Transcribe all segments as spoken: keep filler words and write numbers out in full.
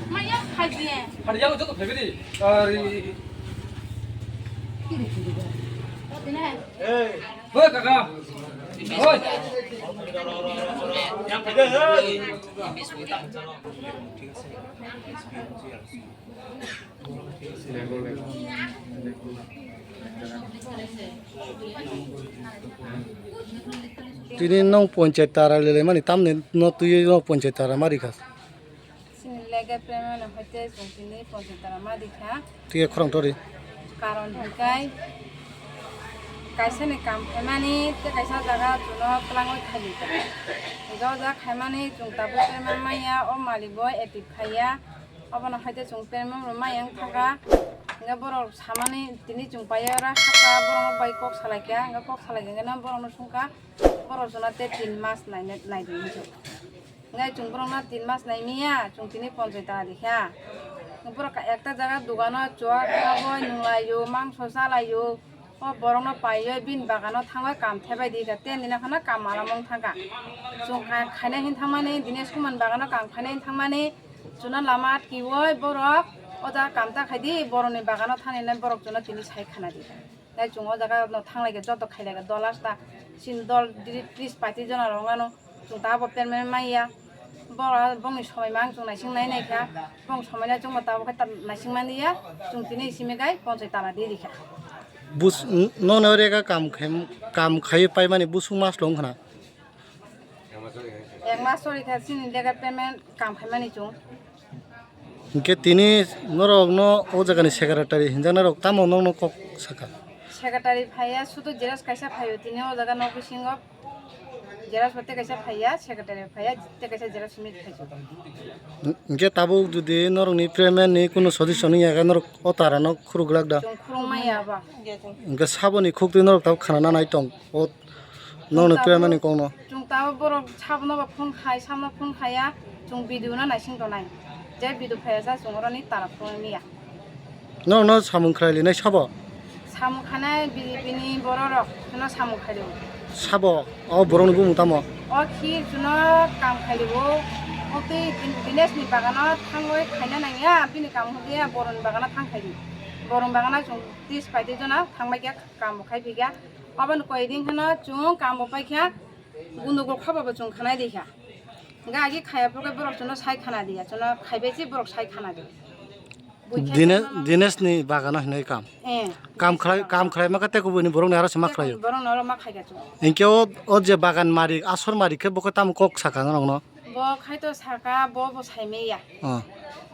Maya, hai dia. Hari yang itu tuh, baby. Hari. Hoi, kaka. Hoi. Tini nong ponchai tara lele mani tamni no twi no ponchai tara mari kha. Chini lege pemani hoite chwng tini ponchai tara ma di kha. Twi khorang tori. Karon hikai kaisa ni kam khaimani tei kaisa jaga chuno twlangwi thali kha. Hinkhe o jaga khaimani chwng tabuk pemani maya o malik bo active khaiya. Obono hoite chwng pemani maya wng thangkha. Hinkhe borok samani tini chwng paiyara hakha borok bai kok salaikha. Hinkhe kok salaikha hinkhe borokno swngkha borok chwngno tei tin mas nainai naidi hinwi. Ngai chwng borokno tin mas nai miya, chwng tini ponchai tara di kha. Borok ekta jaga dogano chuak khaboi nung laio, mangso cha laio. O borokno paiyo bini bagano thangwi kam thebai di kha, ten dina khana kam malamung thangkha. Chwng kha-, khaina hin thangmani, dine sumani bagano kam khaina hin thangmani, chwngno lama atkiwi borok o jaga kam ta khai di, borokni bagano thani hinwi borok chwngno tini sai khana di kha. Tei chwng o jaga no thang lai khe joto khai lai khe dol asta chini dol diri tris paiti jona rok ano chwng ta abo permanent manya. Bora bongni somoi mang chwng naising nai nai kha. Bong somoi nai chwngbo tabuk khe ta naising mani ya. Chwng tini simi gai ponchai tala di rikha. Bus-, n-, nono rega kam khai, kam khai paimani busung mas long khna. Ek mas sori kha chini lega payment kam khaimani chwng. Hinkhe tini norokno o jagani secretary hinjaknairok tamo nokno kok sakha? Secretary phaiya, sudu xerox kaisa phaio tini o jaga nok bisingo. Xerox bo tei kaisa phaiya, secretary phaiya, tei kaisa xerox mate phaio. Hinkhe tabuk jodi norokni payment ni kunu solution wngya khe norok o tarano khuruk glak da? Chwng khurung maya ba. Hinkhe saboni khuk twi norok tabuk khana nanai tong o. Nokni payment ni kokno. Chwng tabuk borok sabono ba phone khai, sabono phone khaiya, chwng video no naising tonai. Je video phaiya sa chwng oroni tara phone niya. Nokno samung khlai linai sabo? Samung khanai B J P ni borok rok no samung khaio. Sabo, o borok ni bumung tamo? O khi chwngno kam khaio. O tei Dinesh ni bagano thangwi khaina nangya, bini kam hwnkhe borok ni bagano thang khaio. Borok ni bagano chwng tris paiti jona thangbai khe kam bo khai phikha. Aboni koi din kheno chwng kam bo paikha, gundugul khobo bo chwng khanai dikha. Hinkhe agi khaya phuru khe borok chwngno sai khana diya, chwngno khaibai se borok sai khana diya. Buikhe Dine-, chwngno Dinesh ni bagano hinwi kam. Eh, Kam Dinesh khlai, ni kam bagano. Khlai ma khe tei kubuni borok ni aro se ma khlaio. Borok no aro ma khaikha chwng. Hinkhe o, o je bagan mari, asor mari khe bo khe tamo kok sakha norok no? Bo khai to saka, bo bo saimaya. Oh.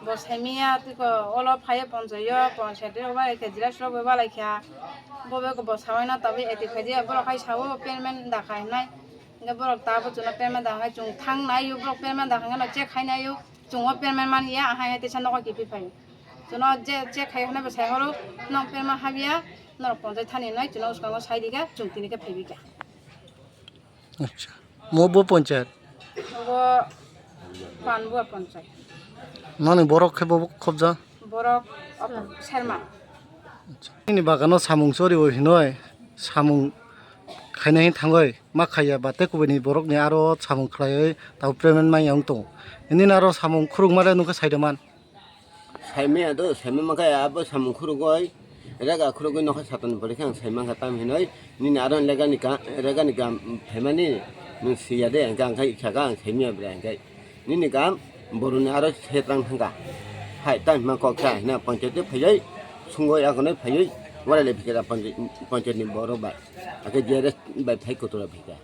Bo saimaya, tiko olo phaiya ponchayo, ponchayat o ba ekhe xerox rok bo ba laikha. Bo be bo sawaino tabuk eti khaidi, borok khai sao payment da khai nai. Hinkhe borok tabuk chwngno payment da khai chwng thang nai yo, borok payment da khai no check khai nai yo, chwng o payment man ya, ahai hai teisa nogo kiphil phai. Chwngno je check khai hwnwi bo sai horo, nong payment habya, norok ponchai thani nai, chwngno swkango sai di kha, chwng tini khe phai bi kha. Acha. Mo bo ponchayat? Bo Panbua ponchayat. Nani borok khe bo khobja? Borok Serma. Acha. Nini bagano samung chori o hinoi, samung khaina hin thangoi, ma khaiya ba tei kubuni borokni aro samung khlaioi tabo payment manya wng tongo. Nini aro samung khurukma le nukha saidaman. Saimaya do, saima mankha abo samung khurugoi, rega khurugoi nokha satoni pore khe ang saimankha tam hinoi, nini aro legani ka, regani kam phaimani nwng siya de, hingkhe ang khai saka ang saimaya bre hingkhe. Nini kam boroni aro setrang thangkha. Hai tam hima kok sa hina ponchayat phaioi, sungoi agonoi phaioi, warai le phikha ponchayat, ponchayat ni borok bai. Akhe J R S bai phai kotora phikha.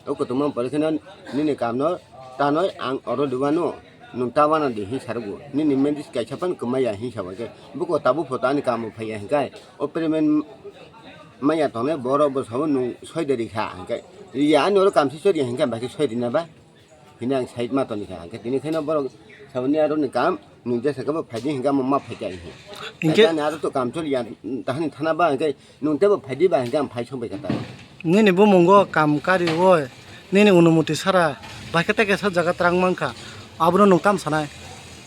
O kotorma pore kheno nini kamno tanoi ang oro dubano nwng ta wana di hin sarugo. Nini mendis kaisa pan kwmaya hin sabo khe. Buko tabuk photo ani kamo phaiya hinkai. O payment maya tongnai borok bo sabo nwng soi de rikha hinkai. Ya ani oro kamsi sori hinkai, bakhe soi rina ba. Hini ang side ma toni kha. Hinke tini kheno borok saboni aro ni kam nwng jesa khe bo phaidi hinke amo ma phaikha hinke. Hinke ani aro to kam choli ya, tahani thana ba hinke nwng tebo phaidi ba hinke ang phai songbai kha ta. Nini bumungo kam kari oi, nini onumoti sara, bai khe tei kaisa jaga twrang mankha, abono nwng tam sanai?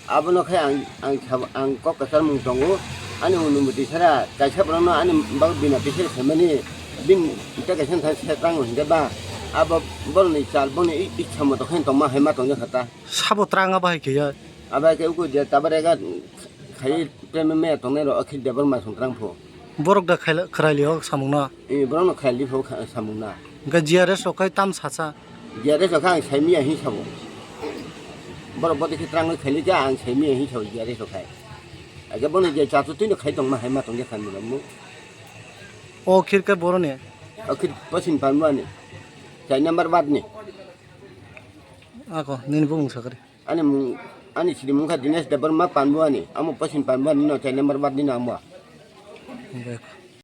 Abono khe ang, ang sabo, ang kok kwchar mung tongo, Ani unumoti sara kaisa borokno ani bagwi bina bisai saimani, bini tei kaisa thang se tang hwnkhe ba abo borokni chal boni i-, ikha moto khe tongma hai ma tongya kha ta. Sabo trang abo hai khe ya? Abo hai khe uku je tabare ga khai peme me tongnai ro akhi debar ma song trang pho. Borok da khaila-, khwraili o samungno? E, borokno khwraili pho kha-, samungna. Hwnkhe G R S rok khai tam sacha? G R S rok kha ang saimiya hin sabo. Borok bodi khe trang khaili kha ang saimiya hin sabo G R S rok khai. Aga boni je chatu twi no khai tongma hai ma tongya kha ni mo. O khirke boroni? O khir pasin panbani. Chai number bat ni. Ako, nini bumung sakari. Ani mung, ani siri mung kha Dinesh Debbarma panbani. Amo pasin panbani no chai number bat ni no amo. Hwnkhe